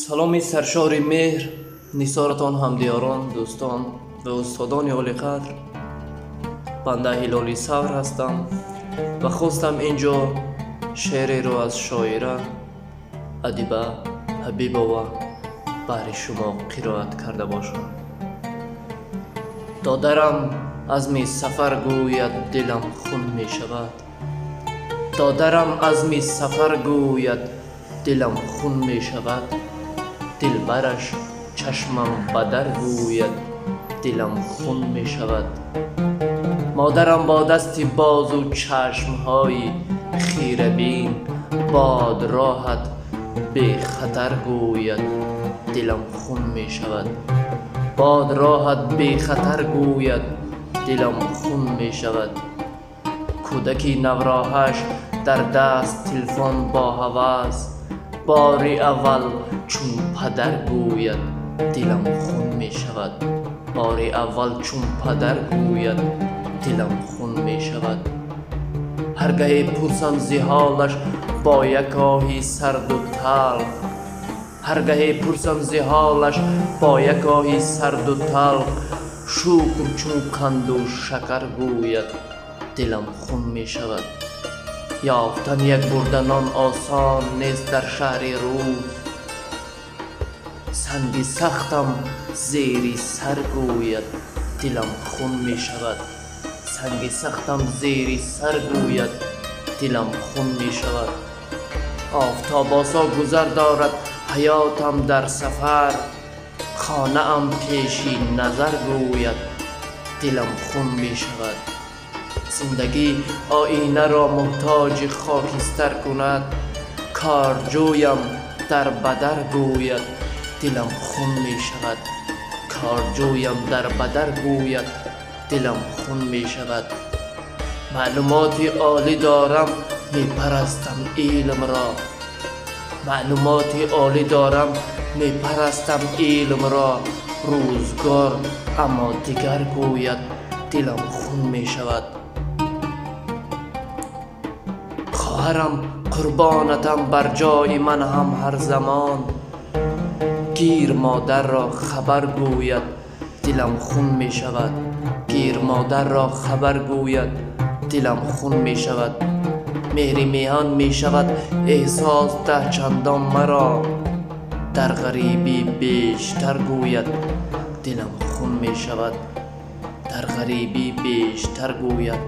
Саломи саршори меҳр нисоратон ҳамдиёрон, дӯстон ва устодони олиқадр. Банда Ҳилоли Савр ҳастам ва хостам инҷо шеъреро аз шоира Адиба Ҳабибова баҳри шумо қироат карда бошам. Додарам азми сафар гӯяд, дилам хун мешавад. Додарам азми сафар гӯяд, дилам хун мешавад. Дилбараш чашмам ба дар гӯяд, дилам хун мешавад. Модарам бо дасти бозу чашмҳои хирабин бод роҳат бехатар гӯяд, дилам хун мешавад. Бод роҳат бехатар гӯяд, дилам хун мешавад. Кӯдаки навроҳаш дар даст телефон бо ҳавас, бори аввал чун падар гӯяд, дилам хун мешавад. Бори аввал чун падар гӯяд, дилам хун мешавад. Ҳар гаҳе пурсам зи ҳолаш бо як оҳи сарду талх, ҳар гаҳе пурсам зи ҳолаш бо як оҳи сарду талх, шукр чун қанду шакар гӯяд, дилам хун мешавад. Ёфтан як бурда нон осон нест дар шаҳри рӯз, санги сахтам зери сар гӯяд, дилам хун мешавад. Санги сахтам зери сар гӯяд, дилам хун мешавад. Офтобосо гузар дорад ҳаётам дар сафар, хонаам пеши назар гӯяд, дилам хун мешавад. Зиндагӣ оинаро муҳтоҷи хокистар кунад, корҷӯям дар бадар гӯяд, дилам хун мешавад. Корҷӯям дар бадар гӯяд, дилам хун мешавад. Маълумоти олӣ дорам, мепарастам илмро. Маълумоти олӣ дорам, мепарастам илмро. Рӯзгор аммо дигар гӯяд, дилам хун мешавад. Хоҳарам қурбонатам бар ҷои ман ҳам ҳар замон, гир модарро хабар гӯяд, дилам хун мешавад. Гир модарро хабар гӯяд, дилам хун мешавад. Меҳри меҳан мешавад эҳсос даҳ чандон маро, дар ғарибӣ бештар гӯяд, дилам хун мешавад. Дар ғарибӣ бештар гӯяд,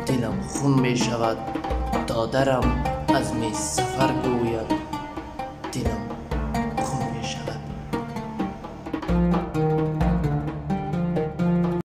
дилам хун мешавад. Додарам азми сафар гӯяд, дилам хун мешавад.